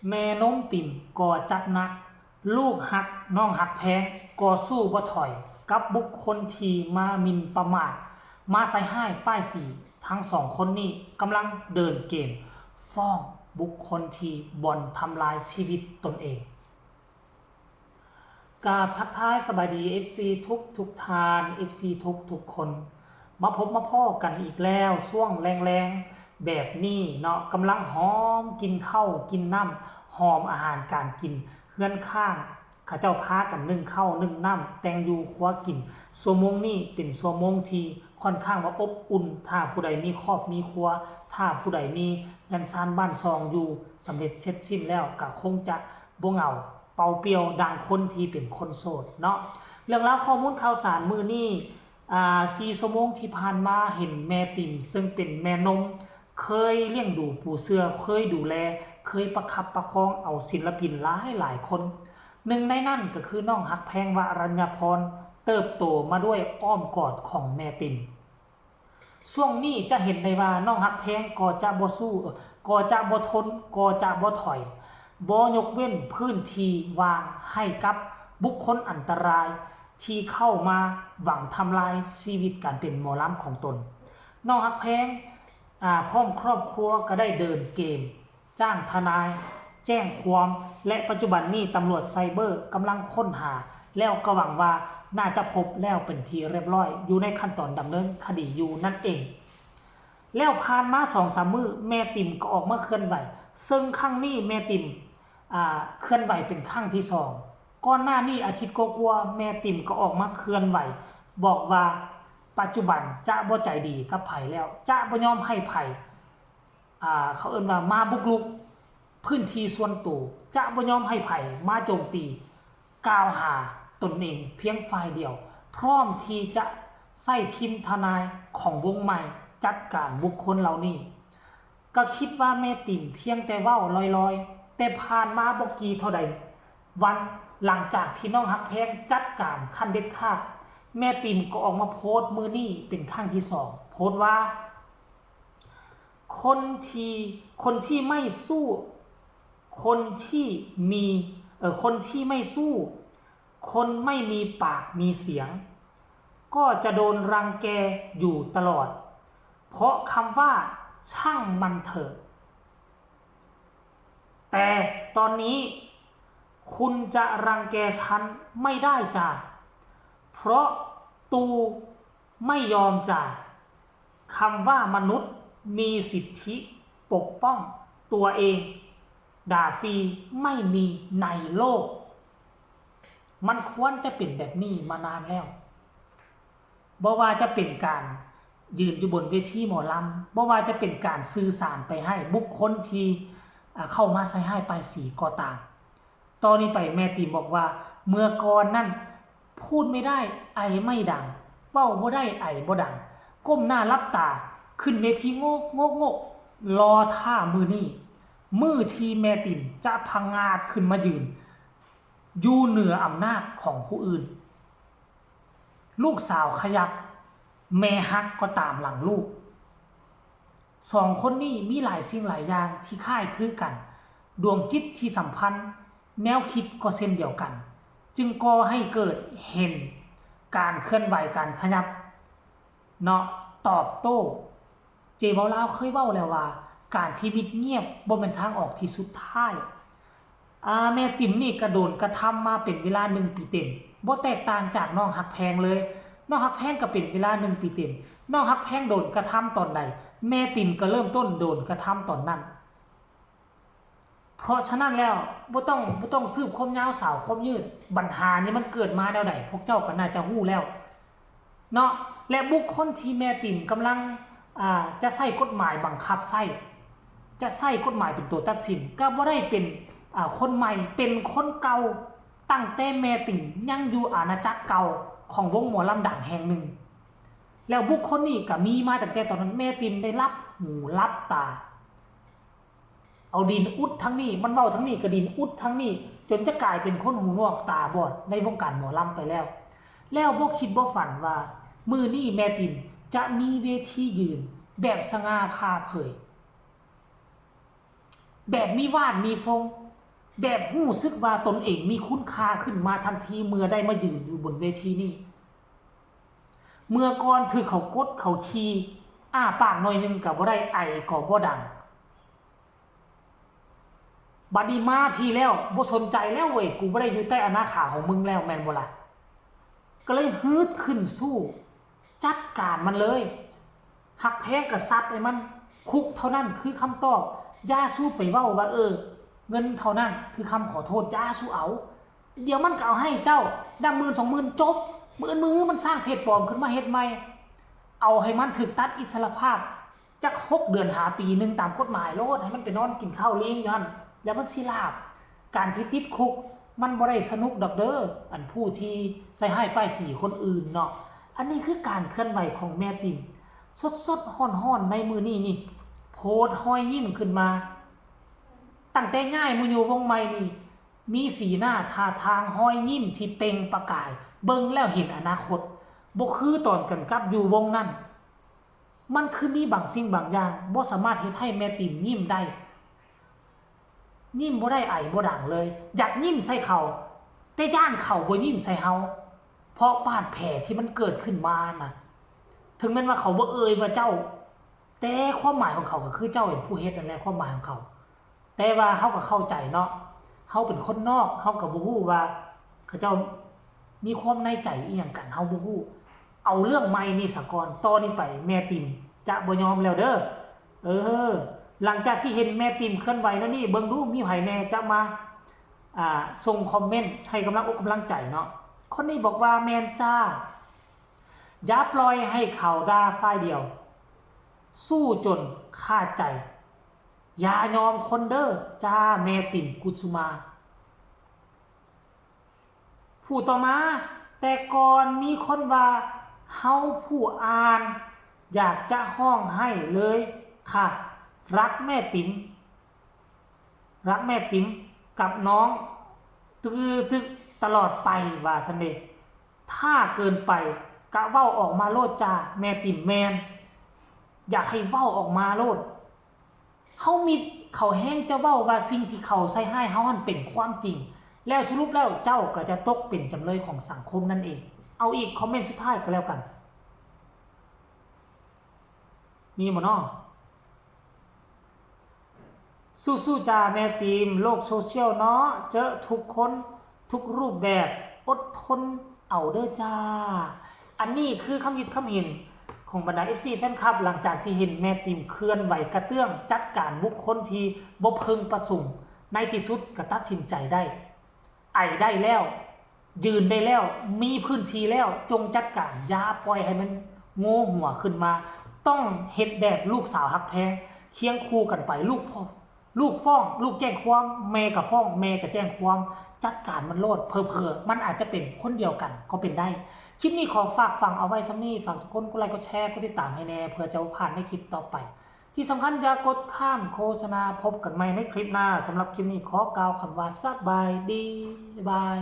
ແມ່ນົມຕິ່ມກໍຈັດໜັກ, ລູກຮັກນ້ອງຮັກແພງກໍສູ້ບໍ່ຖອຍກັບບຸກຄົນທີ່ມາໝິ່ນປະໝາດ, ມາໃສ່ຮ້າຍປ້າຍສີ. ທັງສອງຄົນນີ້ກຳລັງເດີນເກມຟ້ອງບຸກຄົນທີ່ບ່ອນທຳລາຍຊີວິດຕົນເອງ. ກາບທັກທາຍສະບາຍດີ ເອັຟຊີ ທຸກໆທ່ານ ເອັຟຊີ ທຸກໆຄົນ ມາພົບມາພໍ້ກັນອີກແລ້ວ ຊ່ວງແລງໆແບບນີ້ເນາະ, ກຳລັງຫອມກິ່ນເຂົ້າກິ່ນນ້ຳ ຫອມອາຫານການກິນ, ເຮືອນຄ້າງເຂົາເຈົ້າພາກັນໜຶ້ງເຂົ້າໜຶ້ງນ້ຳ ແຕ່ງຢູ່ຄົວກິນ. ຊົ່ວໂມງນີ້ເປັນຊົ່ວໂມງທີ່ຂ້ອນຂ້າງວ່າອົບອຸ່ນ, ຖ້າຜູ້ໃດມີຄອບມີຄົວ, ຖ້າຜູ້ໃດມີເຮືອນຊານບ້ານຊ່ອງຢູ່ສຳເລັດເສັດສິ້ນແລ້ວ ກໍຄົງຈະບໍ່ເຫງົາ ເປົ່າປ່ຽວດັ່ງຄົນທີ່ເປັນຄົນໂສດເນາະ. ເລື່ອງລາວຂໍ້ມູນຂ່າວສານມື້ນີ້ ອາ ສີ່ຊົ່ວໂມງທີ່ຜ່ານມາ ເຫັນແມ່ຕິ່ມ ເຊິ່ງເປັນແມ່ນົມ ເຄີຍລ້ຽງດູປູເສື່ອ, ເຄີຍດູແລ, ເຄີຍປະຄັບປະຄອງເອົາສິນລະປິນຫຼາຍໆຄົນ. ໜຶ່ງໃນນັ້ນກໍຄືນ້ອງຮັກແພງ ວະລັນຍາພອນ ເຕີບໂຕມາດ້ວຍອ້ອມກອດຂອງແມ່ຕິ່ມ. ຊ່ວງນີ້ຈະເຫັນໄດ້ວ່ານ້ອງຮັກແພງກໍຈະບໍ່ສູ້, ກໍຈະບໍ່ທົນ, ກໍຈະບໍ່ຖອຍ, ບໍ່ຍົກເວັ້ນພື້ນທີ່ວ່າງໃຫ້ກັບບຸກຄົນອັນຕະລາຍທີ່ເຂົ້າມາຫວັງທຳລາຍຊີວິດການເປັນໝໍລຳຂອງຕົນ. ນ້ອງຮັກແພງ ອາ ພ້ອມຄອບຄົວກໍໄດ້ເດີນເກມ ຈ້າງທະນາຍ, ແຈ້ງຄວາມ ແລະ ປັດຈຸບັນນີ້ຕຳຫຼວດໄຊເບີກຳລັງຄົ້ນຫາ ແລ້ວກໍຫວັງວ່າໜ້າຈະພົບແລ້ວເປັນທີ່ຮຽບຮ້ອຍ ຢູ່ໃນຂັ້ນຕອນດຳເນີນຄະດີຢູ່ນັ້ນເອງ. ແລ້ວຜ່ານມາສອງສາມມື້ ແມ່ຕິ່ມກໍອອກມາເຄື່ອນໄຫວ, ເຊິ່ງຄັ້ງນີ້ແມ່ຕິ່ມ ອາ ເຄື່ອນໄຫວເປັນຄັ້ງທີສອງ. ກ່ອນໜ້ານີ້ອາທິດກວ່າໆ ແມ່ຕິ່ມກໍອອກມາເຄື່ອນໄຫວ ບອກວ່າປັດຈຸບັນຈະບໍ່ໃຈດີກັບໃຜແລ້ວ, ຈະບໍ່ຍອມໃຫ້ໃຜ ອາ ເຂົາເອີ້ນວ່າມາບຸກລຸກພື້ນທີ່ສ່ວນໂຕ, ຈະບໍ່ຍອມໃຫ້ໃຜມາໂຈມຕີ ກ່າວຫາຕົນເອງພຽງຝ່າຍດຽວ, ພ້ອມທີ່ຈະໃຊ້ທີມທະນາຍຂອງວົງໃໝ່ຈັດການບຸກຄົນເຫຼົ່ານີ້. ກໍຄິດວ່າແມ່ຕິ່ມພຽງແຕ່ເວົ້າລອຍໆ, ແຕ່ຜ່ານມາບໍ່ກີ່ເທົ່າໃດວັນ ຫຼັງຈາກທີ່ນ້ອງຮັກແພງຈັດການຂັ້ນເດັດຂາດ, ແມ່ຕິ່ມກໍອອກມາໂພສມື້ນີ້ເປັນຄັ້ງທີສອງ, ໂພສວ່າ ຄົນທີ່ ຄົນທີ່ໄມ່ສູ້ ຄົນທີ່ມີ ເອີ ຄົນທີ່ໄມ່ສູ້ ຄົນໄມ່ມີປາກມີສຽງ ກໍຈະໂດນລັງແກຢູ່ຕະຫຼອດ ເພາະຄຳວ່າ ຊ່າງມັນເຖາະ ແຕ່ຕອນນີ້ ຄຸນຈະລັງແກສັນໄມ່ໄດ້ຈ້າ ເພາະຕູ ໄມ່ຍອມຈາ ຄຳວ່າມະນຸດມີສິດທິປົກປ້ອງຕົວເອງດາຟຣີໄມ່ມີໃນໂລກ. ມັນຄວນຈະເປັນແບບນີ້ມານານແລ້ວ. ບໍ່ວ່າຈະເປັນການຢືນຢູ່ບົນເວທີໝໍລຳ, ບໍ່ວ່າຈະເປັນການສື່ສານໄປໃຫ້ບຸກຄົນທີ່ ອາ ເຂົ້າມາໃສ່ຮ້າຍປ້າຍສີກໍຕາມ. ຕໍ່ນີ້ໄປແມ່ຕິ່ມບອກວ່າ ເມື່ອກ່ອນນັ້ນພູດໄມ່ໄດ້ ໄອໄມ່ດັງ ເວົ້າບໍ່ໄດ້ ໄອບໍ່ດັງ ກົ້ມໜ້າຫຼັບຕາຂຶ້ນເວທີໂງກໂງກໂງກ ລໍຖ້າມື້ນີ້ ມື້ທີ່ແມ່ຕິ່ມຈະພັງງາດຂຶ້ນມາຢືນຢູ່ເໜືອອຳນາດຂອງຜູ້ອື່ນ. ລູກສາວຂະຫຍັບ ແມ່ຮັກກໍຕາມຫຼັງລູກ. ສອງຄົນນີ້ມີຫຼາຍສິ່ງຫຼາຍຢ່າງທີ່ຄ້າຍຄືກັນ, ດວງຈິດທີ່ສຳພັນ, ແນວຄິດກໍເຊັ່ນດຽວກັນ, ຈຶ່ງກໍ່ໃຫ້ເກີດເຫັນການເຄື່ອນໄຫວ, ການຂະຫຍັບເນາະ, ຕອບໂຕ້. ເຈເວົ້າລາວເຄີຍເວົ້າແລ້ວວ່າ ການທີ່ມິດງຽບບໍ່ແມ່ນທາງອອກທີ່ສຸດທ້າຍ. ອາ ແມ່ຕິ່ມນີ້ກະໂດນກະທຳມາເປັນເວລາໜຶ່ງປີເຕັມ, ບໍ່ແຕກຕ່າງຈາກນ້ອງຮັກແພງເລີຍ. ນ້ອງຮັກແພງກະເປັນເວລາໜຶ່ງປີເຕັມ. ນ້ອງຮັກແພງໂດນກະທຳຕອນໃດ, ແມ່ຕິ່ມກະເລີ່ມຕົ້ນໂດນກະທຳຕອນນັ້ນ. ເພາະສະນັ້ນແລ້ວ ບໍ່ຕ້ອງ ບໍ່ຕ້ອງສືບຄວາມຍາວສາວຄວາມຍືດ, ບັນຫານີ້ມັນເກີດມາແນວໃດ ພວກເຈົ້າກະໜ້າຈະຮູ້ແລ້ວເນາະ. ແລະ ບຸກຄົນທີ່ແມ່ຕິ່ມກຳລັງ ອາ ຈະໃຊ້ກົດໝາຍບັງຄັບໃຊ້, ຈະໃຊ້ກົດໝາຍເປັນຕົວຕັດສິນ ກະບໍ່ໄດ້ເປັນ ອາ ຄົນໃໝ່, ເປັນຄົນເກົ່າ ຕັ້ງແຕ່ແມ່ຕິ່ມຍັງຢູ່ອານາຈັກເກົ່າຂອງວົງໝໍລຳດັງແຫ່ງໜຶ່ງ. ແລ້ວບຸກຄົນນີ້ກະມີມາຕັ້ງແຕ່ຕອນນັ້ນ, ແມ່ຕິ່ມໄດ້ຫຼັບຫູຫຼັບຕາ ເອົາດິນອຸດທາງນີ້, ມັນເວົ້າທາງນີ້ກະດິນອຸດທາງນີ້, ຈົນຈະກາຍເປັນຄົນຫູໜວກຕາບອດໃນວົງການໝໍລຳໄປແລ້ວ. ແລ້ວບໍ່ຄິດບໍ່ຝັນວ່າ ມື້ນີ້ແມ່ຕິ່ມຈະມີເວທີຢືນແບບສະຫງ່າຜ່າເຜີຍ, ແບບມີວາດມີຊົງ, ແບບຮູ້ສຶກວ່າຕົນເອງມີຄຸນຄ່າຂຶ້ນມາທັນທີເມື່ອໄດ້ມາຢືນຢູ່ບົນເວທີນີ້. ເມື່ອກ່ອນຖືກເຂົາກົດເຂົາຂີ່, ອ້າປາກໜ້ອຍໜຶ່ງກໍບໍ່ໄດ້, ໄອກໍບໍ່ດັງ. ບັດນີ້ມາພີ້ແລ້ວ ບໍ່ສົນໃຈແລ້ວເວີຍ, ກູບໍ່ໄດ້ຢູ່ໃຕ້ອຳນາດຂາຂອງມຶງແລ້ວ ແມ່ນບໍ່ລະ? ກໍເລີຍຮຶດຂຶ້ນສູ້ ຈັດການມັນເລີຍ. ຮັກແພງກໍຊັດໃຫ້ມັນ, ຄຸກເທົ່ານັ້ນຄືຄຳຕອບ. ຢ່າສູ່ໄປເວົ້າວ່າ ເອີ ເງິນເທົ່ານັ້ນຄືຄຳຂໍໂທດ, ຢ່າສູ່ເອົາ. ດຽວມັນກໍເອົາໃຫ້ເຈົ້າ ດຳໝື່ນສອງໝື່ນ ຈົບ. ມື້ອື່ນມື້ຮືມັນສ້າງເພຈປອມຂຶ້ນມາເຮັດໃໝ່. ເອົາໃຫ້ມັນຖືກຕັດອິດສະຫຼະພາບ ຈັກຫົກເດືອນຫາປີໜຶ່ງຕາມກົດໝາຍໂລດ, ໃຫ້ມັນໄປນອນກິນເຂົ້າລີງຢູ່ຫັ້ນ ແລ້ວມັນຊິລາບ. ການທີ່ຕິດຄຸກມັນບໍ່ໄດ້ສະໜຸກດອກເດີ, ອັນຜູ້ທີ່ໃສ່ຮ້າຍປ້າຍສີຄົນອື່ນເນາະ. ອັນນີ້ຄືການເຄື່ອນໄຫວຂອງແມ່ຕິມ ສົດໆຮ້ອນໆໃນມື້ນີ້ນີ້ ໂພສຮອຍຍິ້ມຂຶ້ນມາ. ຕັ້ງແຕ່ຍ້າຍມາຢູ່ວົງໃໝ່ນີ້ ມີສີໜ້າທ່າທາງຮອຍຍິ້ມທີ່ເປັ່ງປະກາຍ, ເບິ່ງແລ້ວເຫັນອະນາຄົດ, ບໍ່ຄືຕອນກັນກັບຢູ່ວົງນັ້ນ. ມັນຄືມີບາງສິ່ງບາງຢ່າງບໍ່ສາມາດເຮັດໃຫ້ແມ່ຕິມຍິ້ມໄດ້. ຍິ້ມບໍ່ໄດ້, ໄອບໍ່ດັງເລີຍ. ຢາກຍິ້ມໃສ່ເຂົາ, ແຕ່ຢ້ານເຂົາບໍ່ຍິ້ມໃສ່ເຮົາ ເພາະບາດແຜທີ່ມັນເກີດຂຶ້ນມານະ. ເຖິງແມ່ນວ່າເຂົາບໍ່ເອີ່ຍວ່າເຈົ້າ, ແຕ່ຄວາມໝາຍຂອງເຂົາກໍຄືເຈົ້າເປັນຜູ້ເຮັດນັ້ນແຫຼະ, ຄວາມໝາຍຂອງເຂົາ. ແຕ່ວ່າເຮົາກໍເຂົ້າໃຈເນາະ, ເຮົາເປັນຄົນນອກ ເຮົາກໍບໍ່ຮູ້ວ່າເຂົາເຈົ້າມີຄວາມໃນໃຈອີ່ຫຍັງກັນ, ເຮົາບໍ່ຮູ້. ເອົາເລື່ອງໃໝ່ນີ້ສາກ່ອນ, ຕໍ່ນີ້ໄປແມ່ຕິມຈະບໍ່ຍອມແລ້ວເດີ້. ເອີ ຫຼັງຈາກທີ່ເຫັນແມ່ຕິມເຄື່ອນໄຫວແນວນີ້, ເບິ່ງດູມີໃຜແດ່ຈະມາ ອ່າ ສົ່ງຄອມເມັນໃຫ້ກຳລັງອົກກຳລັງໃຈເນາະ. ຄົນນີ້ບອກວ່າ ແມ່ນຈ້າ, ຢ່າປ່ອຍໃຫ້ເຂົາດ່າຝ່າຍດຽວ, ສູ້ຈົນຂາດໃຈ. ຢ່າຍອມຄົນເດີ້ຈ້າ ແມ່ຕິມກຸດສຸມາ. ຜູ້ຕໍ່ມາ, ແຕ່ກ່ອນມີຄົນວ່າເຮົາຜູ້ອ່ານຢາກຈະຮ້ອງໄຫ້ເລີຍຄ່ະ, ຮັກແມ່ຕິມ, ຮັກແມ່ຕິມກັບນ້ອງຕຶກໆຕະຫຼອດໄປ ວ່າຊັ້ນເດ. ຖ້າເກີນໄປກະເວົ້າອອກມາໂລດຈ້າ ແມ່ຕິມ. ແມ່ນ, ຢາກໃຫ້ເວົ້າອອກມາໂລດ. ເຮົາມິດເຂົາແຮງຈະເວົ້າວ່າສິ່ງທີ່ເຂົາໃສ່ຮ້າຍເຮົາຫັ້ນເປັນຄວາມຈິງ, ແລ້ວສະຫຼຸບແລ້ວເຈົ້າກໍຈະຕົກເປັນຈຳເລີຍຂອງສັງຄົມນັ້ນເອງ. ເອົາອີກຄອມເມັນສຸດທ້າຍກໍແລ້ວກັນ. ມີບໍ່ເນາະ? ສູ້ໆຈ້າແມ່ຕິມ, ໂລກໂຊຊຽວເນາະ ເຈີທຸກຄົນ ທຸກຮູບແບບ, ອົດທົນເອົາເດີ້ຈ້າ. ອັນນີ້ຄືຄຳຄິດຄຳເຫັນຂອງບັນດາເອັຟຊີແຟນຄລັບ ຫຼັງຈາກທີ່ເຫັນແມ່ຕິມເຄື່ອນໄຫວກະເຕື້ອງຈັດການບຸກຄົນທີ່ບໍ່ເພິ່ງປະສົງ, ໃນທີ່ສຸດກໍຕັດສິນໃຈໄດ້. ໄອໄດ້ແລ້ວ, ຢືນໄດ້ແລ້ວ, ມີພື້ນທີ່ແລ້ວ, ຈົ່ງຈັດການ, ຢ່າປ່ອຍໃຫ້ມັນໂງ່ຫົວຂຶ້ນມາ. ຕ້ອງເຮັດແບບລູກສາວຮັກແພງ, ຄຽງຄູ່ກັນໄປ, ລູກ ລູກຟ້ອງ, ລູກແຈ້ງຄວາມ, ແມ່ກໍຟ້ອງ, ແມ່ກໍແຈ້ງຄວາມ, ຈັດການມັນໂລດ. ເຜີໆມັນອາດຈະເປັນຄົນດຽວກັນກໍເປັນໄດ້. ຄລິບນີ້ຂໍຝາກຝັງເອົາໄວ້ສ່ຳນີ້. ຝາກທຸກຄົນກົດໄລ, ກົດແຊ, ກົດຕິດຕາມໃຫ້ແດ່ ເພື່ອຈະບໍ່ພາດໃນຄລິບຕໍ່ໄປ. ທີ່ສຳຄັນຢ່າກົດຂ້າມໂຄສະນາ. ພົບກັນໃໝ່ໃນຄລິບໜ້າ. ສຳລັບຄລິບນີ້ຂໍກ່າວຄຳວ່າສະບາຍດີ. ບາຍບາຍ.